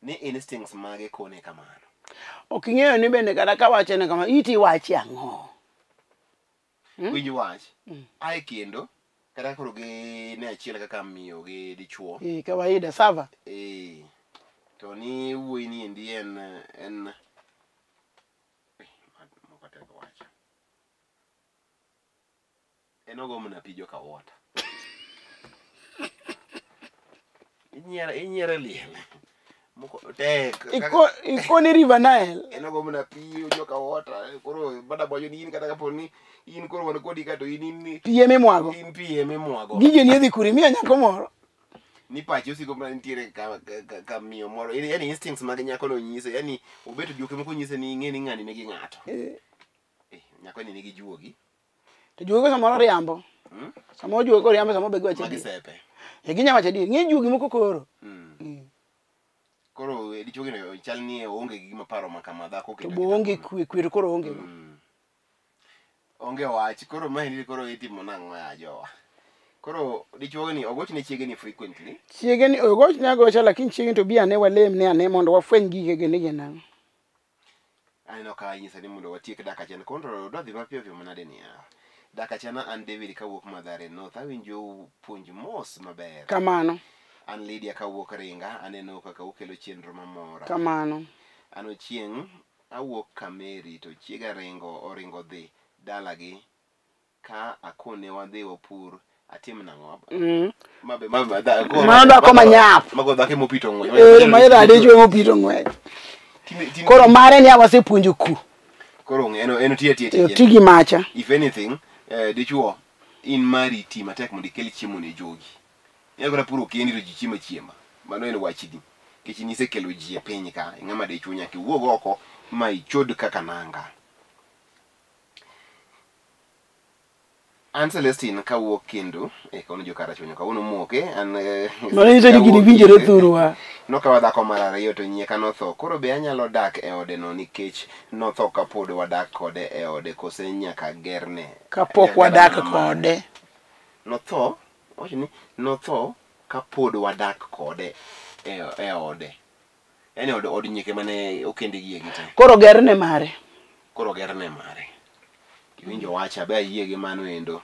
ni instincts mage kone kamano Ok ing'eyo ni bende kata kawache ni kama iti iwache ang'o. Winj wach ae kendo kata koro gi ne achiel kaka miyo gi dichuo Eh, kawaida sava. eh to ni wuoyi ni endi en en moko tek wacho en ogo mana pi joka water inyiero liel moko tek Ikoni River Nile. en ogo mana pi joka water koro bada bojo ni in kata kapo ni in koro wan kodi ka to in in Pi emimwago. in pi emimwago Gige ni odhi kure imiyo nyako moro. ni pache osiko mana nitiere ka miyo moro yani instincts mag nyako no nyise yani obet juoke moko nyise ni ing'e ni ng'ani nigi ng'ato nyako ni nigi juogi To juogi samoro riambo. Samoro juogi koriambo samoro be giwacho magi adier. sepe E ginya wacho adier. Ng'e juogi moko koro. Koro dichuogi no chal ni oonge gi gima paro ma kama dhako To oketo bo onge kwe, kwe to koro onge go. Onge wach koro maendi koro itimo nang'o ya jowa koro dichuogi ni ogochne chiege ni frequently Chiege ni ogochne agocha lakini chiege to bi ane walem ne ane mondo wafweny gige ni gin ang'o. Aneno ka inyisa ni mondo watiek dak achiel kontro dwa dhi mapiyo piyo manade ni yawa. Dakachana an David kawuok Mathare North, awinjo puonj mos maber. Kamano. An Lydia kawuok Ringa, aneno kaka ukelo chenro mamora. Kamano. An Ochieng' awuok Kameri to chiega ringo oringo dhi dalagi ka akone wadhi wapur atim nang'o? Mabe mabe Mano dhako manyap. Mago dhako mopito ng'wech. Eh, ma ira dichwo mopito ng'wech. Koro mare ni wasepuonjo ku. Koro en tiyo tiyo tiyo. Ti gi macha. If anything, dichwo in mari ti matek mondo ikel chiemo ne jogi. Inyalo kata puro kendi to ji chiemo achiema. Mano en wachni. Nikech in isekelo ji e piny ka, ing'ama dichwo nyaka iwuog oko ma ichod kaka nanga. An Celestine kawuok Kendu, e kono jo Karachuonyo kawuono moke, an Mano nyiso ni gini winjore thurwa. Nokawa dhako mar ariyo to nyieka notho. Koro be anyalo dak e ode no nikech notho kapod wadak kode e ode kose nyaka gerne? Kapok wadak kode. Notho, owacho ni notho kapod wadak kode e ode. En od nyieke mane okende gi gi te. Koro gerne mare. Koro gerne mare. Iwinjo wacha be ayie gi mano endo.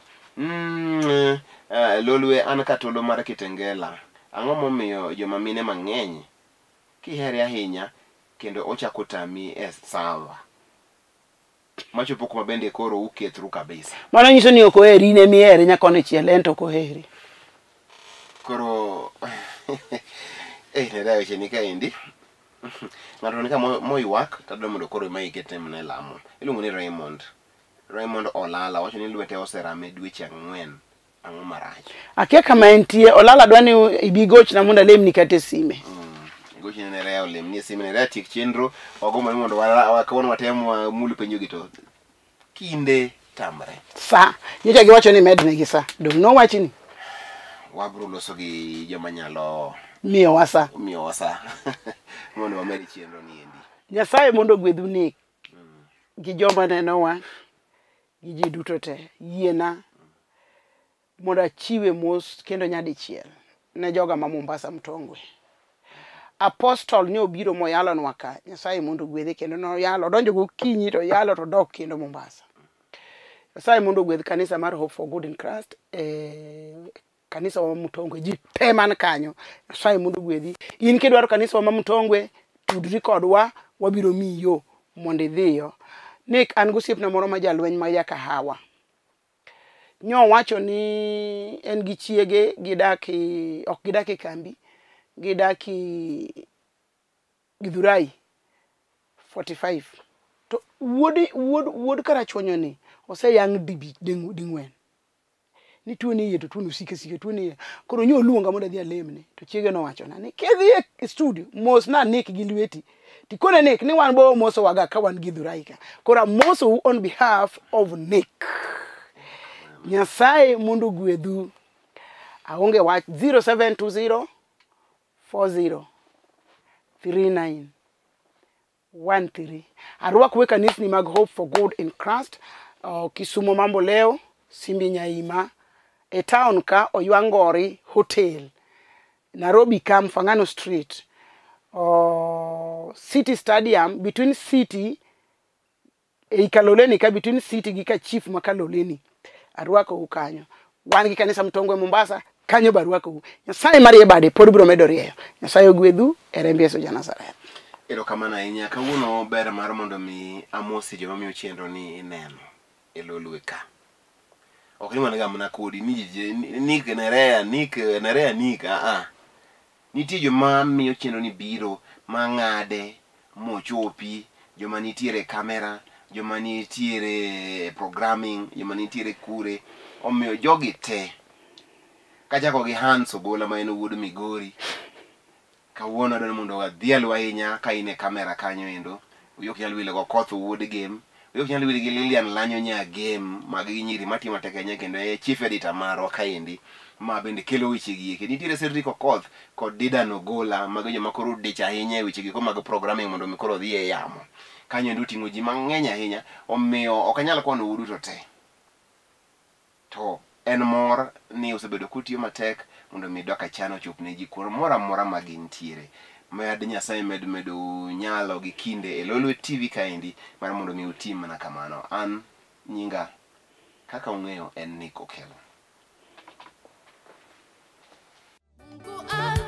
Lolwe an Katolo mar Kitengela. Ang'o momiyo joma mine mang'eny kihere ahinya kendo ochako tami e sawa machopo kuma bende koro ukethru kabisa. Mano nyiso ni ok oheri, in ema ihere nyaka konchiel, en to ok oheri. Koro nera weche ni kaendi. Ng'ato ni ka moywak to adwa mondo koro ma iketne mana e lamo. Iluongo ni Raymond. Raymond Olala wacho ni lwete oserame dweche 4. Ang'o marach? Akia kama entie. Olala dwa ni ibi gochna mondo alemni kata e sime. Gochne ne Rea olemni e sime, ne Rea tiek chenro. Wagombo ni mondo kawuono watem wamul penjo gi to kinde tamre. Sa. Nyocha giwacho ni mednegi sa. Dong' nowachni. Wabro loso gi joma nyalo miyowa sa. Miyowa sa. Mondo wamed chenro ni endi. Nyasaye mondo ogwedhu ni gi joma nenowa gi ji duto te. Yiena mondo achiwe mos kendo nyadichiel ne joga ma Mombasa Mtongwe. Apostol ne obiro moyalonwa ka, Nyasaye mondo ogwedhe kendo noyalo, odonjo gokinyi to oyalo to odok kendo Mombasa. Nyasaye mondo ogwedh kanisa mar Hope for Good in Christ, kanisa wa Mtongwe, ji te man kanyo. Nyasaye mondo ogwedhi. In kidwaro kanisa wa Mtongwe, tudri kodwa, wabiro miyi yo mondo idhiyo. Nick, an gosiepna moro ma jalweny ma ja Kahawa. Nyowacho ni en gi chiege gidak ok gidak e kambi, gidak Githurai 45. To wuod Karachuonyo ni oseyang' ding'wen. Ni tuo ni iye to tuo no sike sike tuo ni iye. Koro nyo oluonga mondo adhi alemne. To chiege nowachona ni kidhi e studio mos na Nick gi lweti. Tikone Nick ni wan bo moso waga ka wan Githurai ka. Koro amosou on behalf of Nick. Nyasaye mondo ogwedhu. Aonge wach 0720 40 39 13. Arwakou e kanisni mag Hope for Good in Christ, Kisumo Mambo Leo, Simbi Nyaima, e town ka Oywangori Hotel, Nairobi ka Mfangano Street, City Stadium, between City e Kaloleni ka between City gi ka Chief ma Kaloleni. Arwakou kanyo. Wan gi kanisa Mtongwe Mombasa, kanyo be arwakou. Nyasaye marie bade pod biro medo rieyo. Nyasaye ogwedhu e remb Yesu ja Nazareth. Erokamano ahinya. Kawuono ber mar mondo mi amosi joma miyo chenro ni ineno e Lolwe ka. Ok ni wan ga mana kodi ni Nick Nerea, Nick Nerea, Nick, a. Nitie joma miyo chenro ni biro ma ng'ade mochopi, joma nitiere e kamera, joma nitiere programming, joma nitiere kure. Omiyo jogi te. Kachako gi Hans Ogola ma en wuod Migori. Kawuono adwaro mondo wadhialu ahinya ka in e kamera kanyo endo. Wiyi ok nyal wil go Okoth wuod Gem. Wiyi ok nyal wil gi Lilian Lanyo nya Gem. Magi nyiri matimo matek ahinya kendo e chief editor marwa kaendi. Ma bende kelo weche gi eki. Nitiere Cedric Okoth kod Didan Ogola. Magi joma koro odich ahinya e weche gi mag programming mondo mi koro odhi e yamo. Kanyo endo oting'o ji mang'eny ahinya. Omiyo ok anyal kwano u duto te. To en mor ni osebedo kutiyo matek mondo mi Dakachana ochop ne ji kuond moro amora ma gintiere. Med Nyasaye med medo nyalo gi kinde e Lolwe TV kaendi mar mondo mi utim mana kamano. An nyinga Kaka ung'eyo en Nick Okello. Mungu